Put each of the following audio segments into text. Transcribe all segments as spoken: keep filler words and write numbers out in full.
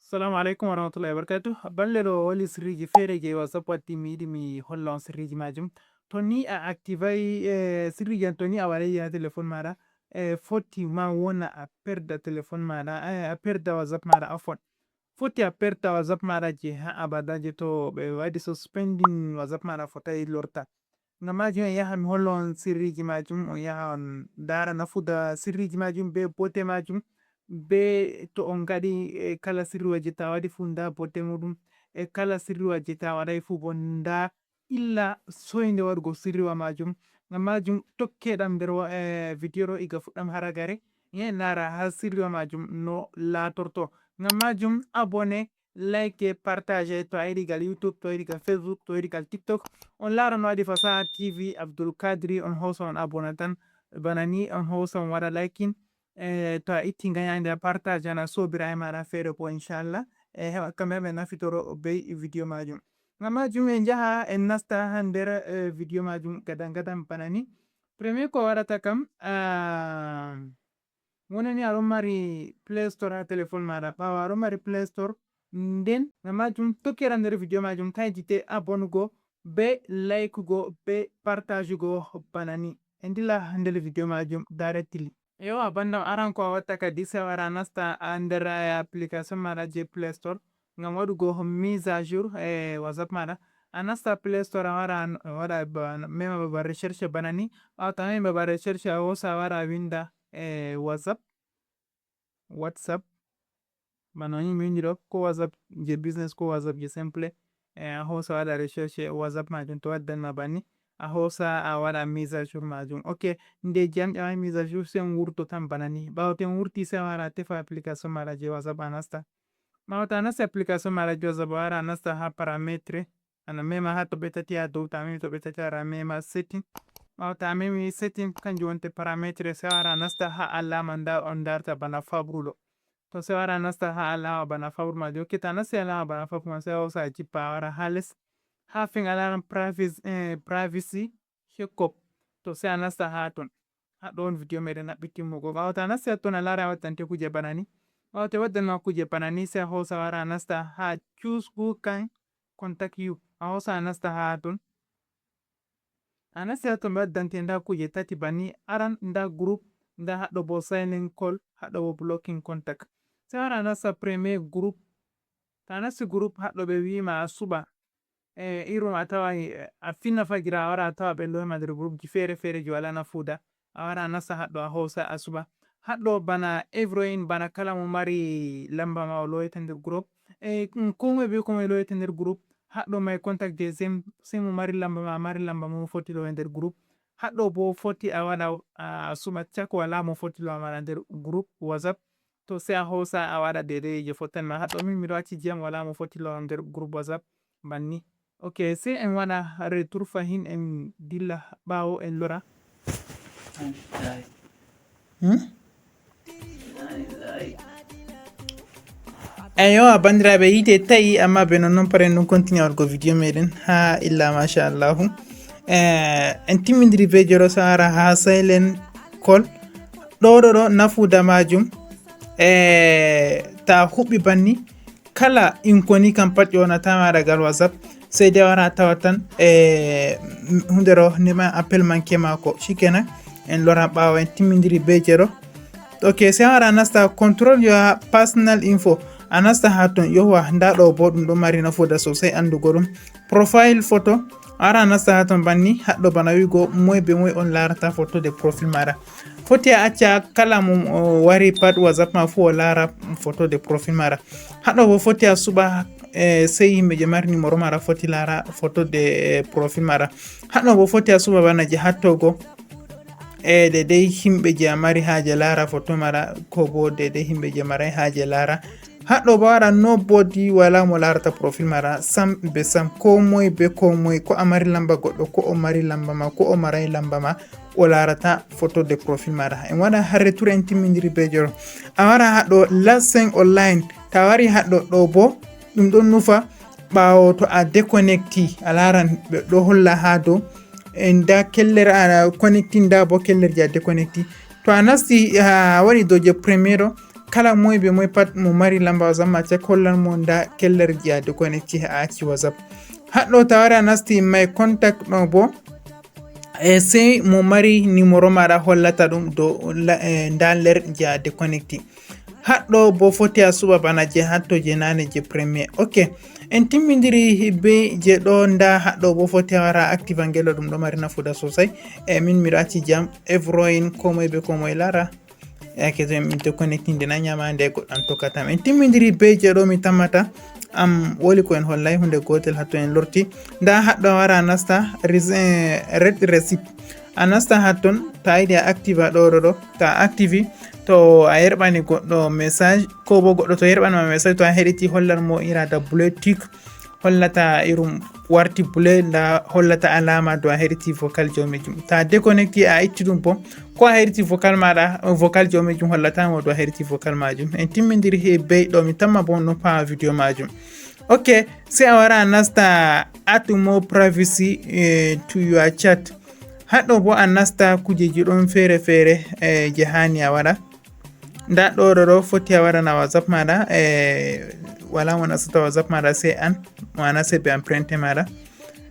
Assalamu alaikum warahmatullahi wabarakatuh. Balle ɗo woli sirriji feere je WhatsApp watti mi yiɗi mi holla on sirriji majum. To ni a activay eh, sirriji an to ni a waɗay ha téléphone maɗa eh, foti ma wona a perda téléphone maɗa eh, a perda WhatsApp maɗa afon. Foti a perda WhatsApp maɗa je ha abada je to ɓe waɗi suspending WhatsApp maɗa fotay lorta. Ngam majum en yaha mi holla on sirriji majum on yaha on ndara nafuda sirriji majum be bote majum be to on ngaɗi eh, kala sirriwa je ta waɗi fu nda bote muɗum e kala sirriwa je ta waɗay fu bo nda illa soyde waɗugo sirriwa majum. Ngam majum tokkeɗam nder eh, video ɗo iga fuɗɗam haragare en ndara ha sirriwa majum no latorto. Ngam majum abonné like partage to a yiɗi gal youtube to a yiɗi gal facebook to a yiɗi gal tiktok on laara no waɗi fasaha tv abdoul kadri on hosa on abona tan bana ni on hosa on waɗa liking eh, to a itti ngayande a partage ana sobira e maɗa feere bo inchallah e heɓa kamɓe ɓe nafitoro be video majum ngam majum en jaha en nasta ha nder eh, video majum gadan gadan bana ni premier ko waɗata kam ah, wonani aɗon mari play store ha téléphone maɗa ɓawo aɗon mari play store nden ngam majum tokkiran nder video majum tayti te abonugo be laykugo be partagugo bana ni en dilla nder video majum directly. Yowa bandam aran ko a watta kadi se wara nasta a nder application maɗa je play store ngam waɗugo mise à jour e whatsapp maɗa a nasta play store a wara waɗa mema babal recherche bana ni ɓawo to a memi babal recherche a hosa a wara a winda e whatsapp whatsapp bana ni mi windi ɗo ko whatsapp je business ko whatsapp je simple e a hosa waɗa recherche whatsapp majum to waddan ma banni a hosa a waɗa mise à jour majum ok nde jam ƴawa mise à jour se on wurto tan bana ni ɓawo to on wurti se a wara a tefa application maɗa je whatsapp a nasta ɓawo to a nasti application maɗa je whatsapp a wara a nasta ha paramétre ana mema ha toɓɓe tati ha dow ta memi toɓɓe tati ara mema setting ɓawo ta memi setting kanjum wonte paramétre se wara nasta ha alama nda on darta bana fabruɗo to se wara nasta ha alama bana fabru majum ok ta nasti alama bana fabru ma se hosa a jippa a wara ha les ha fin alaran privacy eh, privacy check up to se a nasta ha ton haɗɗo on video meɗen haɓɓi timmugo ɓawo ta nasti ha ton a lara a wattante kuje bana ni ɓawo to waddan ma kuje bana ni se a hosa wara a nasta ha choose who can contact you a hosa a nasta ha ton a nasti ha ton ɓe waddante nda kuje tati bani aran nda groupe nda haɗɗo bo silent call haɗɗo bo blocking contact se wara a nasta premier groupe ta nasti groupe haɗɗo ɓe wima a suɓa e irum a tawa a finna fagira a wara a tawa ɓe loyma nder groupji feere feere ji wala nafuda a wara a nasta haɗɗo a hosa a suɓa haɗɗo bana everyone bana kala mo mari lamba ma o loyata nder groupe e komoye be komoye loyata nder groupe haɗɗo may contact deuxième se mo mari lamba ma mari lamba mo foti loya nder groupe haɗɗo bo foti a waɗa a suɓa cak wala mo foti loya maɗa nder groupe whatsapp to se a hosa a waɗa dede je fottan ma haɗɗo min miɗo acci jiyam wala mo foti loya nder groupe whatsapp banni ok se en waɗa retour fahin en dilla ɓawo en lora hmm? Eyo a bandiraɓe yite ta'i amma be non non paren ɗum continue wargo video meɗen ha illa machallahu eh, en timmidiri be joro sahara ha silent call ɗo ɗo ɗo nafuda majum e ta huɓɓi banni kala inkoni kam pat ƴonatama daga whatsapp sey de wara tawa tan e hunde ɗo nema appel manke mako shikenan en lora ɓawo en timmidiri be jero ok sey wara nasta control yo personal info a nasta ha ton yowa nda ɗo bo ɗum ɗo mari nafuda sosai andugo ɗum profile photo ara nasta ha ton banni haɗɗo bana wigo moy be moy on larata photo de profil maɗa foti a acca kala mum o wari pat whatsapp ma fu o lara photo de profil maɗa haɗɗo bo foti a suɓa e sey yimɓe je mari numéro maɗa foti lara photo de profil maɗa haɗɗo bo foti a suɓa bana je hattogo e dedei yimɓe je a mari haje lara photo maɗa ko bo dedei yimɓe je marai haje lara haɗɗo bo ara nobody wala mo larata profil maɗa sam be sam ko moy be ko moy ko a mari lamba goɗɗo ko o mari lamba ma ko o marai lamba ma o larata photo de profil maɗa en waɗa ha retour en timmidiri be joro a wara haɗɗo lassen online ta wari haɗɗo ɗo bo ɗum ɗon nufa ɓawo to a déconnecti a laran ɓe ɗo holla ha dow e nda keller a connecti nda bo keller je a déconnecti to a nasti a waɗi dow je premier ɗo Kala moy be moy pat mo mari lamba WhatsApp ma, cek hollan mo nda kellar jiya de connecti a acci WhatsApp. Haɗɗo ta wara nasti my contact ɗo bo, e sey mo mari numéro maɗa hollata ɗum do la- e, nda ler jiya de connecti. Haɗɗo bo foti a suɓa bana je hatto je nane je premier. Ok, en timmidiri be je ɗo. Nda haɗɗo bo foti a wara active angelo, ɗum ɗo mari nafuda sosai. E min miɗo acci jam evroin komoy be komoy lara. Yake to min to connectinde na nyama nde goɗɗan tokkata. En timmidiri be je ɗo mi tammata am woli ko en hollai hunde gotel hatto en lorti. Nda haɗɗo a wara a nasta res- eh, red receipt. A nasta hatton ta yiɗi a activa ɗo ɗo ɗo. Ta activi to a yerɓani goɗɗo message ko bo goɗɗo to yerɓanima message to a heɗiti hollan mo irada blue tick, hollata irum warti bleu nda hollata alama do a heɗiti vocal jomijum. Ta deconnecti a itti ɗum bo ko a heɗiti vocal maɗa vocal jomijum hollatama do a heɗiti vocal majum. En timmidiri he bey ɗo mi tamma bo no pa video majum. Ok, se a wara a nasta add more privacy eh, to your chat. Haɗɗo bo a nasta kujeji ɗon fere fere eh, je hani a waɗa. Nda ɗo ɗo ɗo foti a waɗana WhatsApp maɗa e wala mo nastata WhatsApp maɗa se an mana se be empreinte maɗa.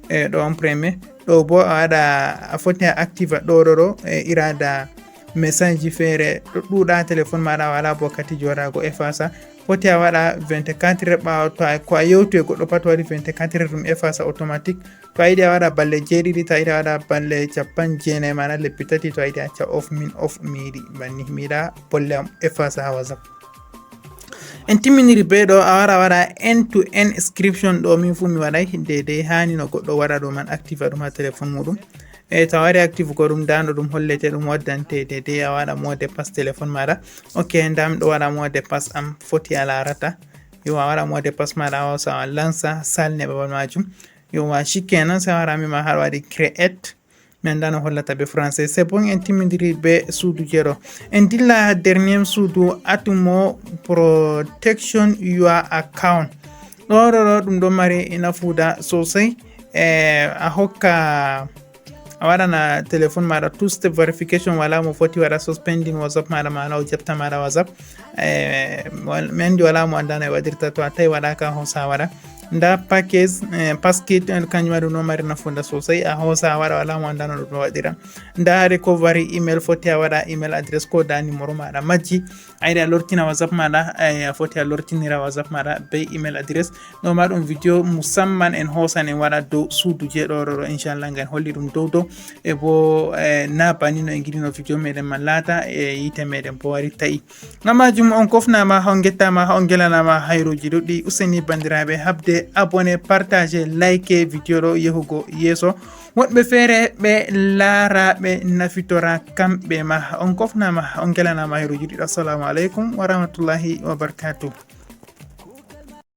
E ɗo empreinte ɗo bo a waɗa a foti a activa ɗo ɗo ɗo e irada message ji feere ɗo ɗuɗa téléphone maɗa wala bo kati joɗago efasa. Foti a waɗa vingt-quatre heures ɓawo to a ko a yewtu e goɗɗo pat waɗi vingt-quatre heures ɗum efasa automatique. To a yiɗi a waɗa balle jeeɗiɗi to a yiɗi a waɗa balle capan jeenayi mana lebbi tati to a yiɗi acca off min off mi yiɗi banni mi yiɗa bolle am efasa ha WhatsApp. En timminiri be ɗo a wara waɗa end to end scription ɗo min fu mi waɗay dedei hani no goɗɗo waɗa ɗo man activa ɗum ha téléphone muɗum. E to a wari active ko ɗum dano ɗum hollete ɗum waddante dedei a waɗa mot de passe téléphone maɗa. Ok nda mi ɗo waɗa mot de passe am foti a larata. Yo a waɗa mot de passe maɗa a wasa a lansa salne babal majum. Yo wa shikenan sai wara mi ma har waɗi create. Min dano hollata be français c'est bon en timmidiri be suudu jeɗo. En dilla dernier suudu atumo protection your account. Ɗo ɗo ɗo ɗum ɗo mari nafuda sosai. E a hokka a waɗana téléphone maɗa two step verification wala mo foti waɗa suspending WhatsApp maɗa mana o jabta maɗa WhatsApp. E, wal- mi andi wala mo andano e waɗirta to a tawi waɗaka hosa waɗa. Nda package eh, paskit eh, kanjum waɗi no mari nafuda sosai a hosa a waɗa wala mo andano ɗum no waɗira. Nda recovery email foti a waɗa email adresse ko da numéro maɗa majji. A yiɗi a lortina WhatsApp maɗa eh, a foti a lortinira WhatsApp maɗa be email adresse. Ɗo ma ɗum video musamman en hosan en waɗa dow suudu jeɗoɗo ɗo inchallah ngal holli ɗum dow dow. E bo eh, na banino en giɗino video meɗen man laata e yite meɗen bo wari ta'i. Ngam majum on kofnama on gettama on gelanama hayruji ɗuɗɗi useni bandiraɓe habde abonné partage like video ɗo yehugo yeeso. Woɗɓe feere ɓe laaraɓe nafitora kamɓe ma on kofnama on gelanama hayruji ɗuɗɗi assalamu aleykum wa rahmatullahi wa barakatuh.